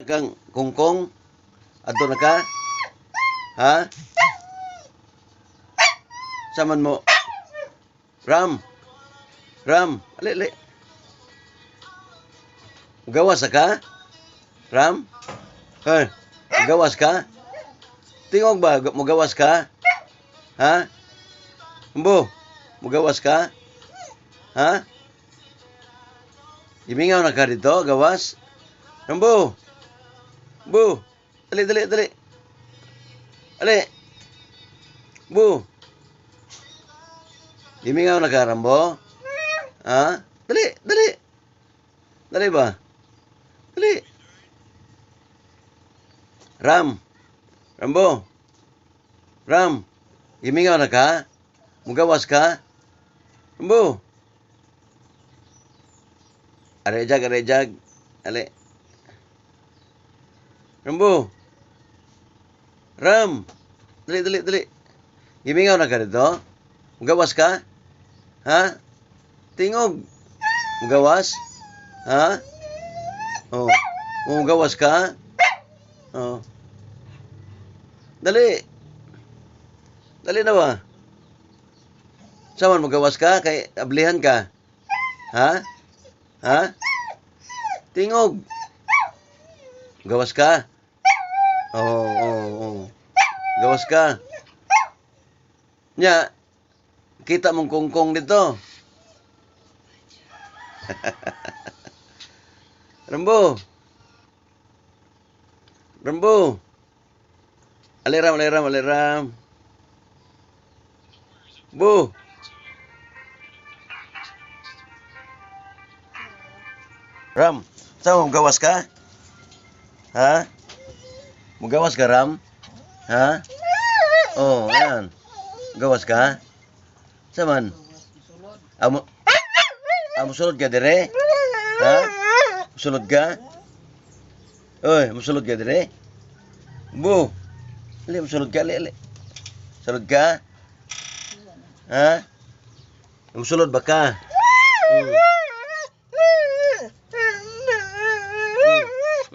Kang kungkong? Adto na ka? Ha? Saman mo? Ram. Ram, ali ali. Gawas ka? Ram? Hey, gawas ka? Tingog ba mugawas ka? Ha? Rambo, mugawas ka? Ha? Gimingaw na ka dito, gawas? Rambo! Bu! Dali, dali, dali. Ali. Bu. Gimingaw na ka, Rambo? Ha? Dali, dali. Dali ba? Dali. Ram. Rambo. Ram. Gimingaw na ka? Mugawas ka? Rambo. Are jag, are jag. Ali. Rambo. Ram. Dali, dali, dali. Gimingaw na ka dito? Mugawas ka? Ha? Tingog. Mugawas? Ha? Oh. Mugawas ka? Oh. Dali. Dali na ba? Saman mugawas ka? Kay ablihan ka? Ha? Ha? Tingog. Gawas ka? Oo. Gawas ka. Nya, kita mong kungkong dito. Rambo. Rambo. Aliram, aliram, aliram. Bu. Ram, saan mo gawas ka? Ha? Mugawas ka, Ram? Ha? Oh, ayan. Gawas ka? Saman? Amo Amo sulod ka dire? Ha? Musulod ka? Oy, musulod ka dire? Bu. Ali, musulod ka, ali, ali. Sulod ka? Ha? Musulod ba ka?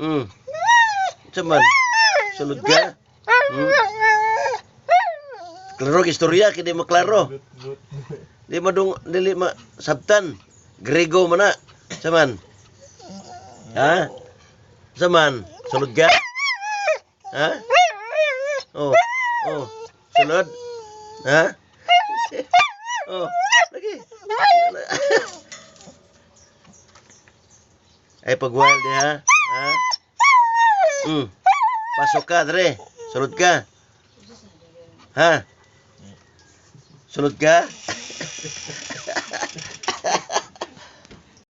Hmm. Saman? Sulod ka? Hmm? Klaro istorya kay di maklaro. Di madung dili ma sabtan. Grego man na. Saman? Ha? Saman? Sulod ka? Ha? Oh. Oh. Sulod? Ha? Oh. Lagi. Ay pagwal di ha? Ha? Pasok ka, dre. Sulod ka. Ha? Sulod ka?